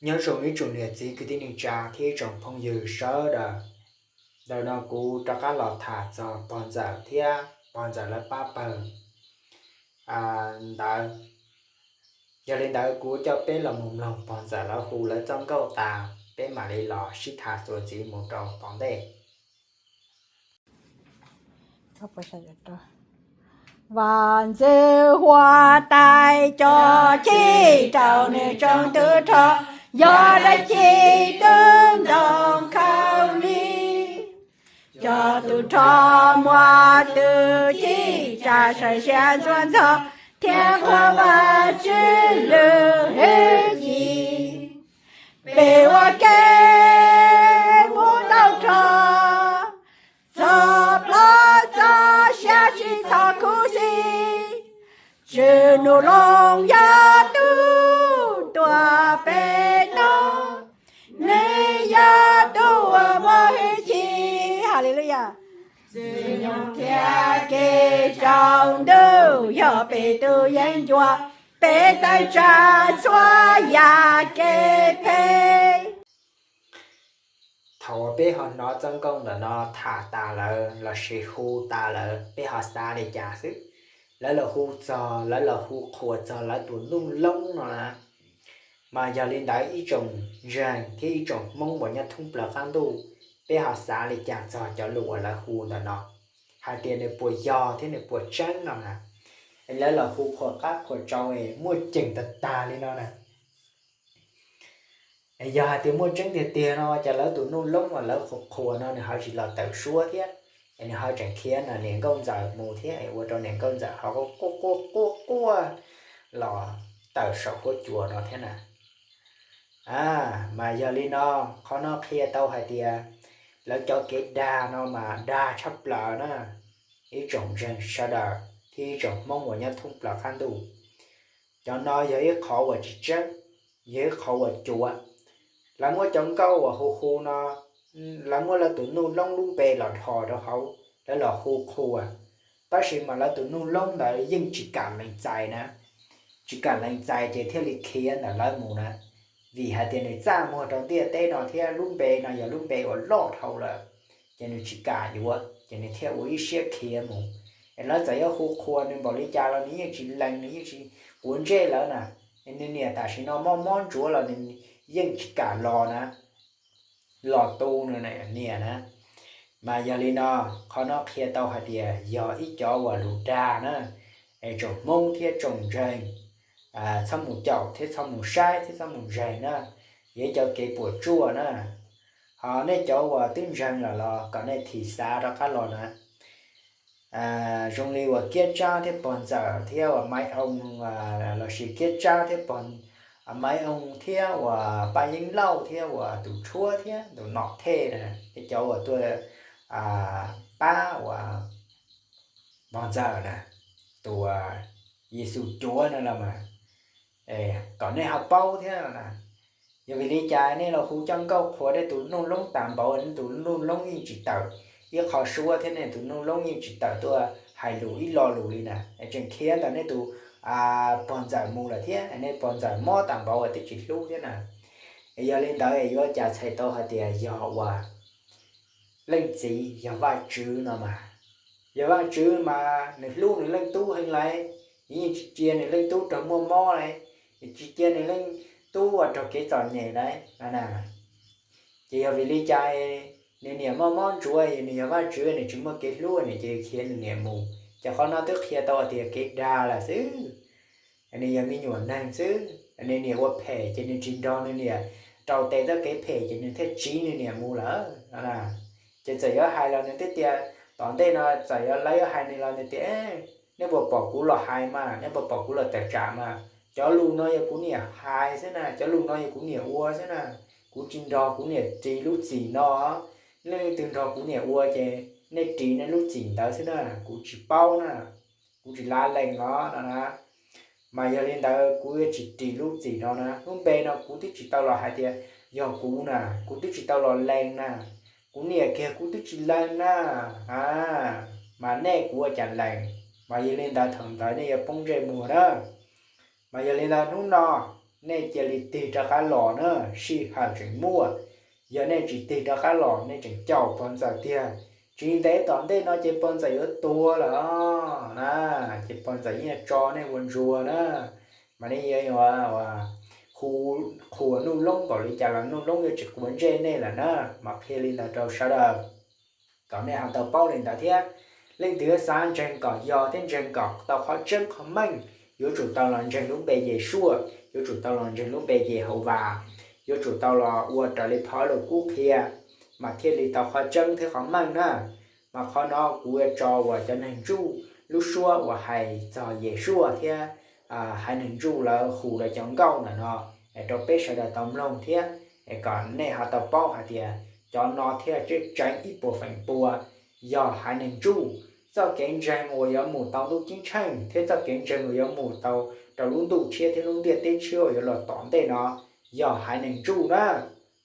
Nyob zoo ib tsoom niam txiv kwv tij neej tsa thiab ib tsoom phooj ywg sawv daws. Ntawm no kuv rov qab los tham txog pog ntxawm thiab pog ntxawm lawv pab pawg ntawd. Yog li ntawd kuv coj peb los mus mloog pog ntxawm lawv hu lawv txoj nkauj tas, peb mam li los sib tham txuas ntxiv mus rau tom ntej. Vaj ntxwv huab tais cov chij rau nws tsoo tub rho, yog dab tsi tub ntoo khaub lig. Cov tub rho muaj tus chij tsa saw siab ntxuag ntxhov, thiab qhuas Vajtswv lub hwj chim. Peb ua ke mus tau rho, txhob ploj txhob siab tsis txhob khuv xim. Tswv Nus Loos yog tub tuaj peb no, nws yog tub uas muaj hwj chim. Haleluya. Txwv nyoog thiab kev tsaus ntuj yog peb tus yeeb ncuab, peb tawm tsam txhua yam kev phem. Thaum uas peb ho hnov txoj nkauj ntawm no tham tas lawm lossis hu tas lawm, peb ho xav li cas xwb? Lawv los hu txog, lawv los hu qhuas txog lawv tus Nuj Loob no na. Mas yog li ntawd ib tsoom ntseeg thiab ib tsoom Hmoob uas nyob thoob plaws qab ntuj, peb ho xav li cas txog cov lus uas lawv hu ntawm no, hais tias nws puas yog thiab nws puas tseeb no na? Lawv los hu qhuas qab qhuas tsau es muaj ceem tag tag li no na. Yog hais tias muaj tseeb tiag tiag no ces lawv tus Nuj Loob uas lawv qhuas qhuas no nws ho tsis los tawm suab thiab, es nws ho tseem khiav niam nkauj ntxawm mus thiab es ua rau niam nkauj ntxawm ho quaj quaj quaj quaj los tawm saum huab cua no thiab na. Mas yog li no, qhov no qhia tau hais tias lawv cov kev dag no mas dag tshaj plaws na, ib tsoom ntseeg sawv daws thiab ib tsoom Hmoob uas nyob thoob plaws qab ntuj. Cov no yog ib qhov uas tsis tseeb, yog ib qhov uas cuav. Lawv muab cov nkauj uas hu hu no, lawv muab lawv tus Nuj Loob lub npe los dhos rau hauv, lawv los hu qhuas, tab sis mas lawv tus Nuj Loob ntawd yeej tsis kam lees txais na. Tsis kam lees txais ces thiaj li khiav ntawm lawv mus na. Vim hais tias nws txaj muag rau ntiaj teb no thiab lub npe no yog lub npe uas loj dhau lawm, ces nws tsis kam yuav ces nws thiaj ua ib siab khiav mus. Es lawv txawm yuav hu qhuas nws npaum li cas los nws yeej tsis lees, nws yeej tsis quav ntsej lawv na. Nws niam tam sim no mob mob ntsuav los nws yeej tsis kam los na, los tu nws niam na. Mas yog li no, qhov no qhia tau hais tias yog ib cov uas lus dag na. Es tsoom Hmoob thiab tsoom ntseeg, txhob mus caum thiab txhob mus saib thiab txhob mus ntseeg na, yog ib cov kev puas tsuaj na. Ho nej cov uas twb ntseeg lawm los kom nej thim xav rov qab los na. Zoo li uas Kiab Tsab thiab pog ntxawm thiab uas Maiv Oo, lossis Kiab Tsab thiab pog, Maiv Oo thiab uas Paj Yeeb Lauj thiab uas tus Tshuab thiab tus Nom Thej na, nej cov uas tuaj pab uas pog ntxawm na, tus Yexus cuav no los mas, kom nej ho paub thiab na. Yog vim li cas nej los hu coj nkauj qhuas nej tus Nuj Loob tas npaum, nej tus Nuj Loob yeej tsis tawm ib qho suab thiab nej tus Nuj Loob yeej tsis tawm tuaj hais lus ib lo lus li na? Tseem khiav ntawm nej tus pog ntxawm mus lawm thiab, nej pog ntxawm mob tas npaum twb tsis hlub thiab na. Yog li ntawd yuav cas txhais tau hais tias yog uas leej txiv yog Vajtswv no mas, yog Vajtswv mas nws hlub nws leej tub heev lawm, nws yeej tsis cia nws leej tub raug muaj mob lawm, nws tsis cia nws leej tub ua raug kev txom nyem lawm na. Ces yog vim li cas nws niam mob mob ntsuav, nws yog Vajtswv nws tsis muaj kev hlub, nws cia li khiav nws niam mus? Ces qhov no twb qhia tau hais tias kev dag lawm xwb. Nws yog me nyuam neeg xwb, nws niam ua phem ces nws tsis nrog nws niam rau tes txoj kev phem ces nws thiaj tsiv nws niam mus lawm. Ces txawm yuav hais los nws twb tias, tom ntej no txawm yuav lawv yuav hais nws los nws tias, nej puas pom kuv los hais mas, nej puas pom kuv los tawm tsam mas? Cov lus no yog kuv niam hais xwb na, cov lus no yog kuv niam ua xwb na. Kuv tsis nrog kuv niam ris lub txim no. Nej leej twg nrog kuv niam ua ces nej ris nej lub txim ntawd xwb na, kuv tsis paub na, kuv tsis lav lees os no na. Mas yog li ntawd kuv yuav tsis ris lub txim no na. Lub npe no kuv twb tsis tau los hais tias yog kuv na, kuv twb tsis tau los lees na. Kuv niam kiag kuv twb tsis lees na. Mas nej kuv ua cas lees? Mas yog li ntawd thaum ntawd nej yuav poob ntsej muag na. Mas yog li ntawd hnub no nej cia li tig rov qab los na, sij hawm tseem muaj. Yog nej tsis tig rov qab los nej tseem caum pog ntxawm tiag, tsis ntev tom ntej no ces pog ntxawm yuav tuag lawm na, ces pog ntxawm yeej tso nej ua ntsuag na. Mas nej yuav hu qhuas Nuj Loob npaum li cas los Nuj Loob yuav tsis quav ntsej nej lawm na, mas qhia li ntawd rau sawv daws kom nej ho tau paub li ntawd thiab. Leej twg yuav xav ntseeg kom yog thiab ntseeg kom tau qhov tseeb qhov meej, yuav tsum tau los ntseeg lub npe Yesuaj, yuav tsum tau los ntseeg lub npe Yehauvas, yuav tsum tau los ua raws li phau Lus Kub qhia, mas thiaj li tau qhov tseeb thiab qhov meej na. Mas qhov no kuv yuav tso uas cov neeg Ntsuj lub suab uas hais txog Yesuaj thiab haiv neeg Ntsuj lawv hu lawv cov nkauj ntawm no rau peb sawv daws tau mloog thiab, es kom nej ho tau paub hais tias cov no thiaj tseeb tseeb ib puas feem pua yog haiv neeg Ntsuj. Txoj kev ntseeg uas yuav mus tau ntuj ceeb tsheej thiab txoj kev ntseeg uas yuav mus tau rau lub ntuj tshiab thiab lub ntiaj teb tshiab uas yuav los tom ntej no yog haiv neeg Ntsuj na.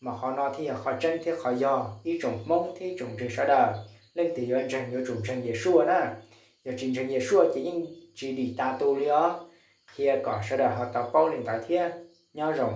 Mas qhov no thiaj yog qhov tseeb thiab qhov yog ib tsoom Hmoob thiab ib tsoom ntseeg sawv daws. Leej twg yuav ntseeg yuav tsum ntseeg Yesuaj na. Yog tsis ntseeg Yesuaj ces yeej tsis dim tas tus li os. Qhia kom sawv daws ho tau paub li ntawd thiab. Nyob zoo.